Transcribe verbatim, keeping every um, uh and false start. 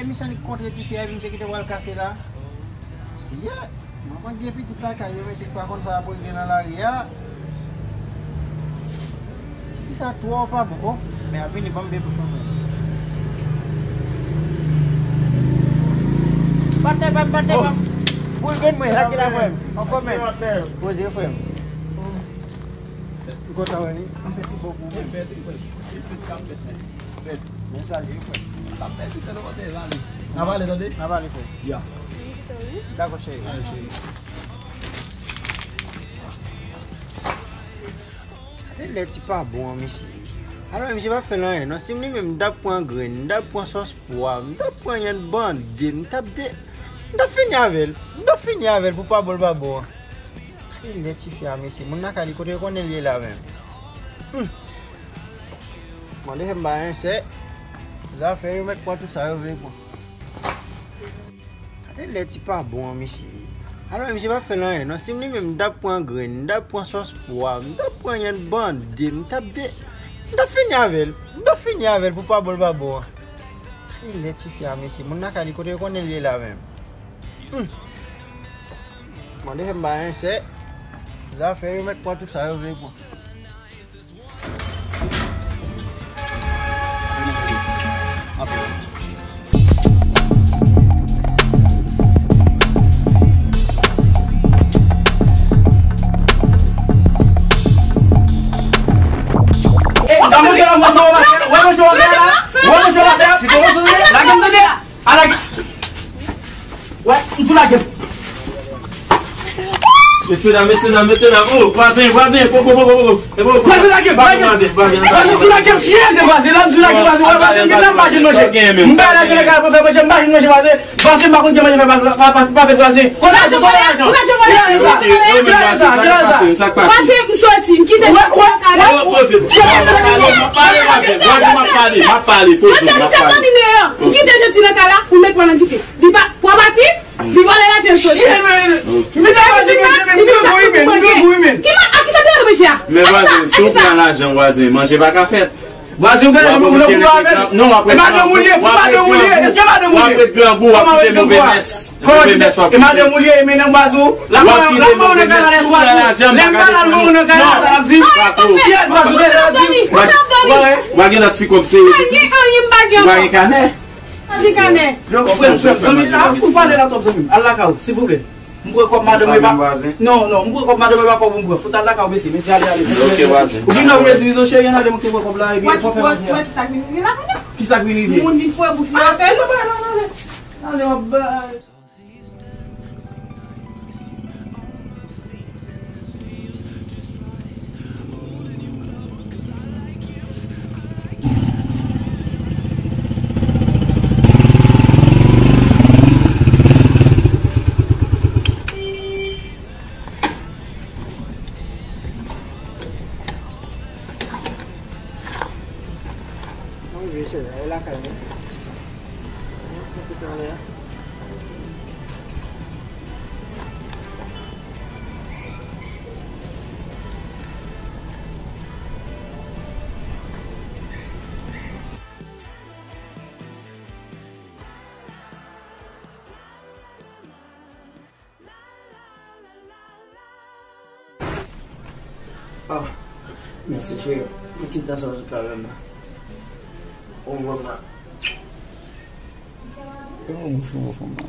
Misye annik kontre tifi a, epi misye kite pral kase la. Seyè, mwen konn gen pitit lakay yo, mesye, pa konn sa ap regle nan lari a. Tifi sa twò pa bon, oh. Men ap vini, ban m byen bouch mwen. Patnè pa m, patnè pa m. Boul grenn mwen, sa ki la, frè m? Anfòm, men. Poze, frè m. M kontan wè li. M fè ti bò pou ou menm. Men sa li ye, frè. N a pale, tande? N a pale, frè. Ya. Dakò, cheri. Gade lè ti pa bon an, mesye. Alò, misye pa fè l anyen, non. Si m li menm, m t ap pran grenn, m t ap pran sòs pwa, m t ap pran yann bande, m t ap de-, m t ap fini avè l. M t ap fini avè l pou pa bon l pa bon an. Gade lè tifi a, mesye. Moun lakay li, kote yo konnen l ye la menm? Hmm. Mande fè m ba ansè. Zafè yo mèt pran tout sa yo vle pran. Gade lè ti pa bon an, mesye. Alò, misye pa fè l anyen, non. Si m li menm, m t ap pran grenn, m t ap pran sòs pwa, m t ap pran yann bande, m t ap de-, m t ap fini avè l. M t ap fini avè l pou pa bon l pa bon an. Gade lè tifi a, mesye. Moun lakay li, kote yo konnen l ye la menm? Hmm. Mande fè m ba ansè. Zafè yo mèt pran tout sa yo vle pran. Ala, wè, m tou lage. Mesye dam, mesye dam, mesye dam. Oh, vwazen, vwazen, poko, poko, poko. E poko. Vwazen lage m, lage m. Vwazen, vwazen, vwazen, vwazen. Vwazen, m tou lage m, chyen de vwazen la, m tou lage vwazen, vwazen, vin nan mache manje. M bay lage nan kay pou fè manje, m mache manje vwazen. Vwazen, m pa konn ki manje fè pa, pa, pa, pa fè vwazen. Konn lajan, konn lajan. Ki lajan sa? Ki lajan sa? Ki lajan sa? Vwazen, m soti, m kite chèf nan kay la. Wè, wè, wè. M ap pale, vwazen, m ap pale, m ap pale, poze, m ap pale. M kite chèf nan kay la, ou met mwen nan dife. Li pa, pran pa pi, li vòlè lajan soti. Shit, man. Vin nan manje, manje, manje, manje, manje. Ki man, a ki sa te manje a? Men vwazen, si w pran lajan vwazen, manje pa ka fèt. Vwazen, ou gade, ou nan koup avè l. Non, w ap ret nan koup. E madanm ou li ye, fou madanm ou li ye. Èske madanm ou li ye? W ap ret grangou, w ap kite move mès. Move mès w ap kite. E madanm ou li ye, e mennen vwazen. L ap mwen, l ap mwen nan kay la, lè vwazen. Lè m pa la, l mwen nan kay la, sa l ap di. Shit, vwazen, sa l ap di. W a gen lòt ti kòb serye. Anyen, anyen, m pa gen ankò. W a gen kanè. Sa di kanè. Yo, frè m, frè m, zanmi, a, ou pale la twòp, zanmi m. Al lakay ou, silvouplè. M kwè kòb madanm ou e pa. Non, non, m kwè kòb madanm ou e pa kòb ou m pran. Fout al lakay ou, mesye. Mesye, ale, ale. Ok, vwazen. Ou vin la, ou vle di, cheri, ale, mwen te pran kòb la, epi fò fè manje. Ki sa k vin rive? Moun vin fouye bouch li a fè. Non, non, non, non. Ale, w ap bay. Ah, mèsi cheri. Yon ti tan sa ou sot la menm la. Ou vrèman. Kòman bouch ou fè mal?